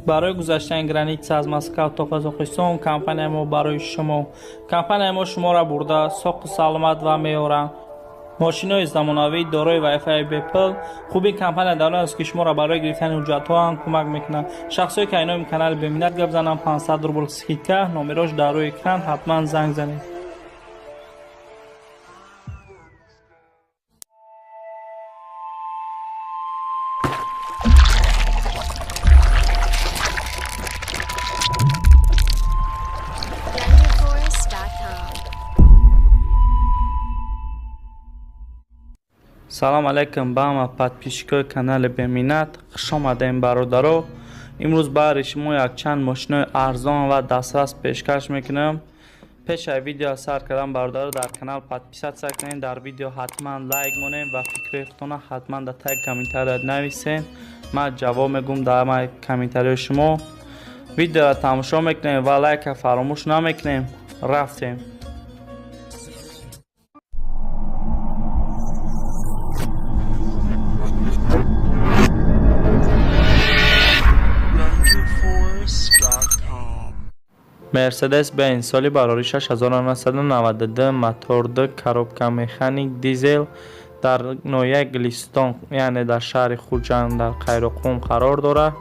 Барои гузаштани граница аз Москва то Қазоқистон компания мо барои шумо. Компания мо шуморо бурда соқу саломат ва меоранд. Мошинои замонавӣ дорои Wi-Fi бепул. Хуби компания дар он аст, ки шуморо барои гирифтани ҳуҷҷатҳо ҳам кӯмак мекунад. Шахсое ки айноми канали Беминнат гап зананд, 500 рубл скидка, номерош дар рӯи экран, ҳатман занг занед. Салом алейкум ба ҳама подписчикои канали Беминнат. Хуш омадем, бародаро. Имрӯз баҳри шумо якчанд мошинои арзон ва дастрас пешкаш мекунам. Пеш аз видео сар кардан, бародаро, дар канал подписаться кунед, дар видео ҳатман лайк монед ва фикрҳои худтонро ҳатман дар таги комментария нависед. Ман ҷавоб мегӯм дар ҳамаи комментариҳои шумо. Видеоро тамошо мекунем ва лайка фаромӯш намекунем. Рафтем. Мерседес-Бенз соли барори 1992, мотор 2, коробка механик, дизел, дар ноҳияи Гулистон, яъне дар шаҳри Хуҷанд, дар Қайроқум қарор дорад.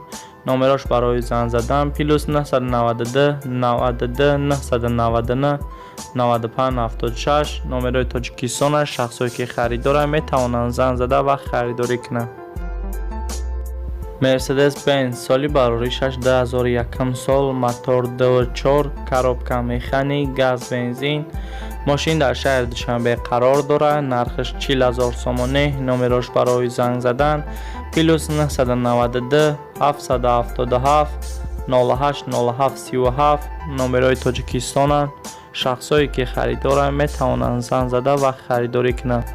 Номерош барои занг задан плюс 992 92 999 95 76. Номерои Тоҷикистон. Шахсое ки харидоранд, метавонанд занг зада ва харидорӣ кунанд. Мерседес-Бенз соли бароришаш 2001 сол, мотор 2.4, коробка механик, газ, бензин. Мошин дар шаҳри Душанбе қарор дорад. Нархаш 40 0 сомонӣ. Номерош барои занг задан плюс 992 777 08 07 37. Номерои Тоҷикистонанд. Шахсое ки харидоранд, метавонанд занг зада ва харидорӣ кунанд.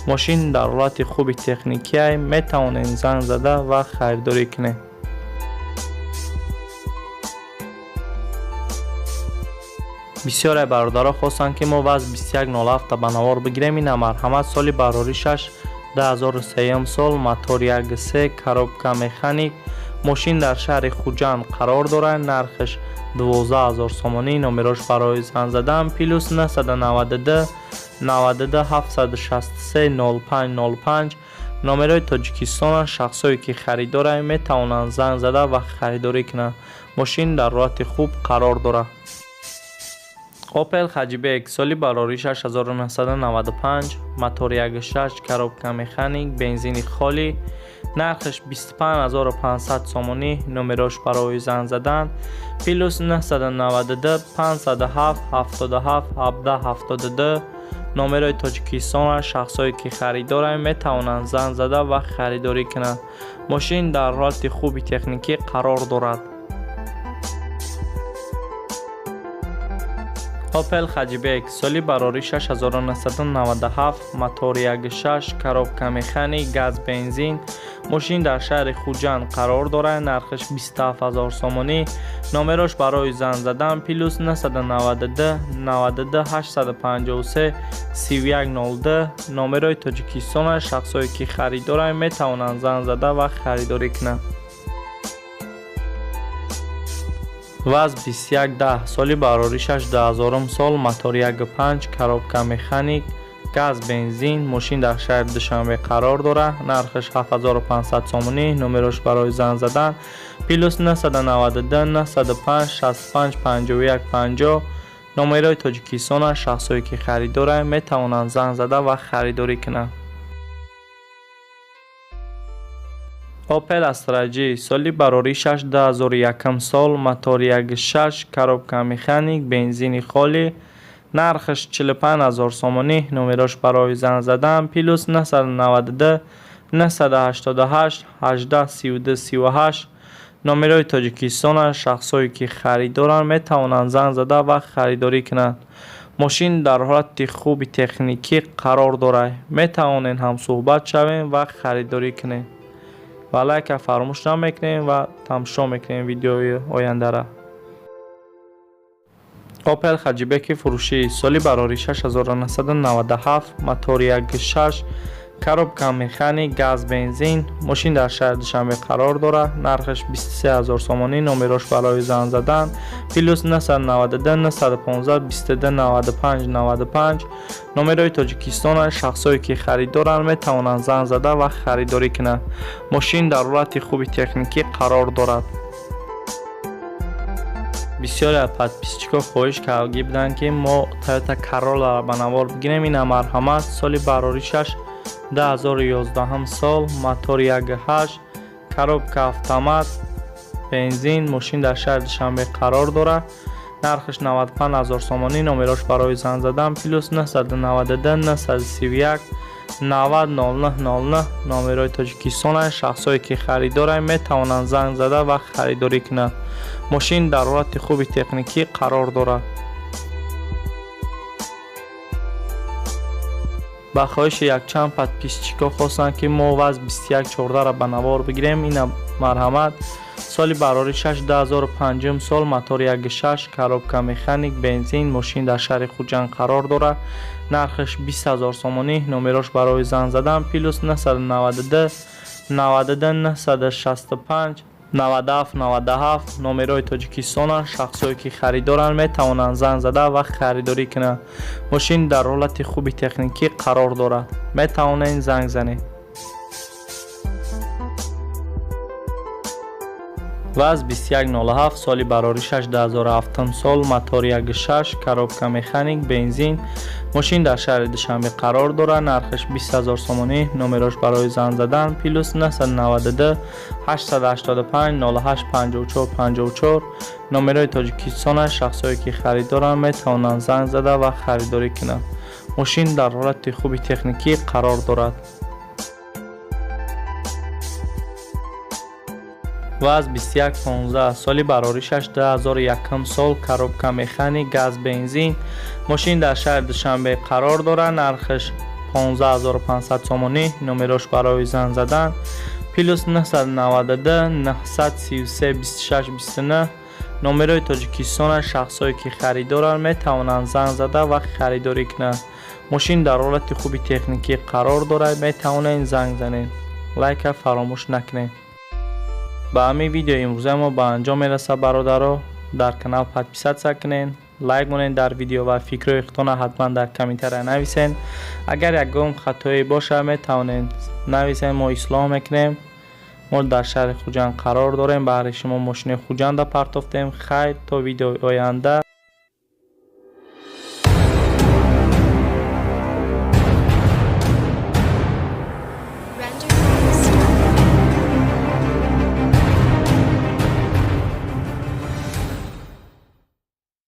Мошин дар ҳолати хуби техникия, метавонед занг зада ва харидорӣ кунед. Бисёре бародаро хостанд, ки мо ВАЗ 2107 ба навор бигирем. Ина, марҳамат. Соли бароришаш 2003 сол, мотор 1.3, коробка механик. Мошин дар шаҳри Хуҷанд қарор дорад. Нархаш 12 0 сомонӣ. Номерош барои занг задан плюс 992 92 763 05 05. Номерои Тоҷикистонанд. Шахсое ки харидоранд, метавонанд занг зада ва харидорӣ кунанд. Мошин дар ҳолати хуб қарор дорад. Опел Хаҷибек соли бароришаш 1995, мотор 1.6, коробка механик, бензини холӣ. Нархаш 25500 сомонӣ. Номерош барои занг задан плюс 992 507 77 17 72. Номерои Тоҷикистон. Шахсое ки харидоранд, метавонанд занг зада ва харидорӣ кунанд. Мошин дар ҳолати хуби техникӣ қарор дорад. Опел Хаҷибек соли бароришаш 1997, мотор 1.6, коробка механик, газ, бензин. Мошин дар шаҳри Хуҷанд қарор дорад. Нархаш 27 0 сомонӣ. Номерош барои занг задан плюс 992 92 853 3102. Номерои Тоҷикистон. Шахсое ки харидоранд, метавонанд занг зада ва харидорӣ кунанд. ВАЗ 2110 соли бароришаш 2000 сол, мотор 1.5, коробка механик, газ, бензин. Мошин дар шаҳри Душанбе қарор дорад. Нархаш 7500 сомонӣ. Номерош барои занг задан плюс 992 905 65 51 50. Номерои Тоҷикистон. Шахсое ки харидоранд, метавонанд занг зада ва харидорӣ кунанд. Опел Астра J соли бароришаш 2001 сол, мотор 1.6, коробка механик, бензини холӣ. Нархаш 45 0 сомонӣ. Номерош барои занг задан плюс 992 988 18 32 38. Номерои Тоҷикистон. Шахсое ки харидоранд, метавонанд занг зада ва харидорӣ кунанд. Мошин дар ҳолати хуби техникӣ қарор дорад. Метавонед ҳамсӯҳбат шавем ва харидорӣ кунед. Ва лайка фаромӯш намекунем ва тамошо мекунем видеои ояндара. Опел Хаҷибеки фурӯшӣ соли барори 1997, мотори 1.6. Коробка механик, газ, бензин. Мошин дар шаҳри Душанбе қарор дорад. Нархаш 23 000 сомонӣ. Номерош барои занг задан плюс 992 915 22 95 95. Номерои Тоҷикистон. Шахсое ки харидоранд, метавонанд занг зада ва харидорӣ кунанд. Мошин дар ҳолати хуби техникӣ қарор дорад. Бисёре аз подписчикҳо хоҳиш карда буданд, ки мо Toyota Corolla ба навор бигирем. Ина, марҳамат. Соли бароришаш 2011 сол, мотор 1.8, коробка автомат, бензин. Мошин дар шаҳри Душанбе қарор дорад. Нархаш 95 ҳазор сомонӣ. Номерош барои занг задан плюс 992 931 90 09 09. Номерои Тоҷикистон. Шахсое ки харидоранд, метавонанд занг зада ва харидорӣ кунанд. Мошин дар ҳолати хуби техникӣ қарор дорад. Ба хоҳиши якчанд подписчикҳо хостанд, ки мо ВАЗ 2114-ро ба навор бигирем. Ина, марҳамат. Соли бароришаш 2005 сол, мотор 1.6, коробка механик, бензин. Мошин дар шаҳри Хуҷанд қарор дорад. Нархаш 20 ҳазор сомонӣ. Номерош барои занг задан плюс 992 92 965 97 97. Номерои Тоҷикистонанд. Шахсое ки харидоранд, метавонанд занг зада ва харидорӣ кунанд. Мошин дар ҳолати хуби техникӣ қарор дорад, метавонед занг занед. ВАЗ 2107, соли бароришаш 2007 сол, мотор 1.6, коробка механик, бензин. Мошин дар шаҳри Душанбе қарор дорад. Нархаш 20 ҳазор сомонӣ. Номерош барои занг задан плюс 992 885 08 54 54. Номерои Тоҷикистон. Шахсое ки харидоранд, метавонанд занг зада ва харидорӣ кунанд. Мошин дар ҳолати хуби техникӣ қарор дорад. ВАЗ 2115, соли бароришаш 2001 сол, коробка механик, газ, бензин. Мошин дар шаҳри Душанбе қарор дорад. Нархаш 15500 сомонӣ. Номерош барои занг задан плюс 992 933 26 29. Номерои Тоҷикистон. Шахсое ки харидоранд, метавонанд занг зада ва харидорӣ кунанд. Мошин дар ҳолати хуби техникӣ қарор дорад, метавонед занг занед. Лайка фаромӯш накунед. Ба ҳамин видеои имрӯзаи мо ба анҷом мерасад. Бародаро, дар канал подписаться кунед, лайк монед дар видео ва фикрҳои худтонро ҳатман дар комментария нависед. Агар ягон хатое бошад, метавонед нависед, мо ислоҳ мекунем. Мо дар шаҳри Хуҷанд қарор дорем. Баҳри шумо мошини Хуҷанда партофтем. Хайр, то видеои оянда.